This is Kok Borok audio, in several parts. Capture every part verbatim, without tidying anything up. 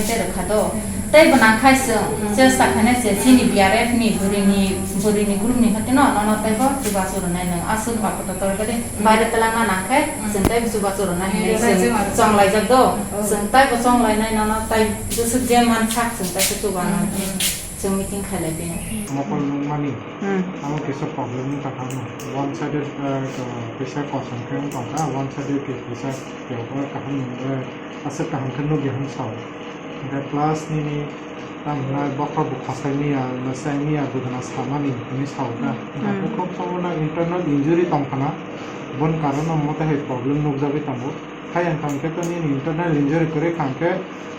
Tei rwkha do. Tei bo nangkhai chwng chesta khainai se chini B R F ni bwrwini, bwrwini group ni hwnkhe no nono tei bo chubachu rwnai nwng aswk ba kotor tor bade baire twlangna nangkhe chwng tei bo chubachu rwnai hinwi chwng chonglaijak do. Chwng tei bo chonglainai nono tei bwswk je mansak chwng tei khe chuba nang. Chwng meeting khailai bini. Mokol nungmani. Hmm. Amo kisa problem wngkha kha no. One sided, eh, to kisa kosom khe wngkha, one sided khe kisa kebo kaham nung, eh, aswk kaham khe nukya hwn sao. Hwnkhe plus nini tamo hwnai bokhorok bo khosai miya, mwsai miya, gwdana samani hwnwi sao kha. Hmm. Hwnkhe khub somono internal injury tong khana, bon karono mote hai problem nukjagwi tongo. Hai wngkha hwnkhe to nini internal injury kwrwi kha hwnkhe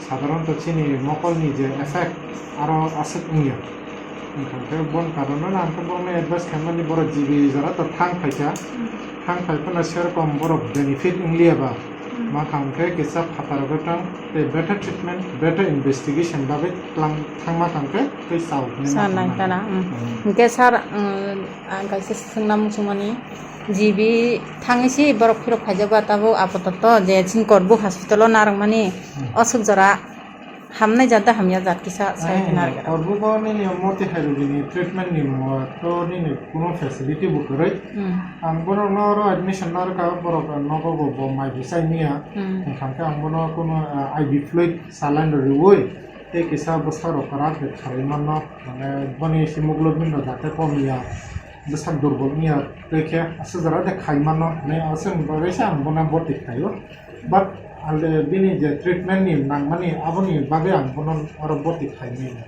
sadharanto chini mokolni je effect aro aswk wngya. Wngkha hwnkhe bon karono na hwnkhe borokno advice khaimani borok G B jora to thang phaikha. Hmm. Thang phai phano serokom borok benefit wngliya ba. Hmm. Ma kha hwnkhe kisa phataro gotang tei better treatment, better investigation bagwi tlang thangma kha hwnkhe tei sao hinwi ma Sanai thangma. Kana, hmm. Hmm. Hwnkhe sir, hmm, ang kaisa swngna muchungmani. G B thangwi si borok phirok phaijak ba tabuk apatoto je chini Korbuk hospital o narwkmani Hmm. aswk jora hamnai jat da hamya jat kisa sai Eh, khna rwgwla. Korbuk o nini moti hai rwgwini treatment ni mo to nini kuno facility bo kwrwi. Hmm. Ang borok no oro admission narwkha borok nogo bo bo mai bwsai miya. Hmm. Wngkha hwnkhe ang bono kuno, ah, I V fluid saline rwui tei kisa bwsa rok kwrak de kharwi mano. Mane boni hemoglobin rok jate kom ya. Bwsak durbol wngya tei khe aswk jora de khai mano hinwi aswk bagwi se ang bono boti khlaio. But ale bini je treatment ni nangmani aboni bagwi ang bono oro boti khlaimani.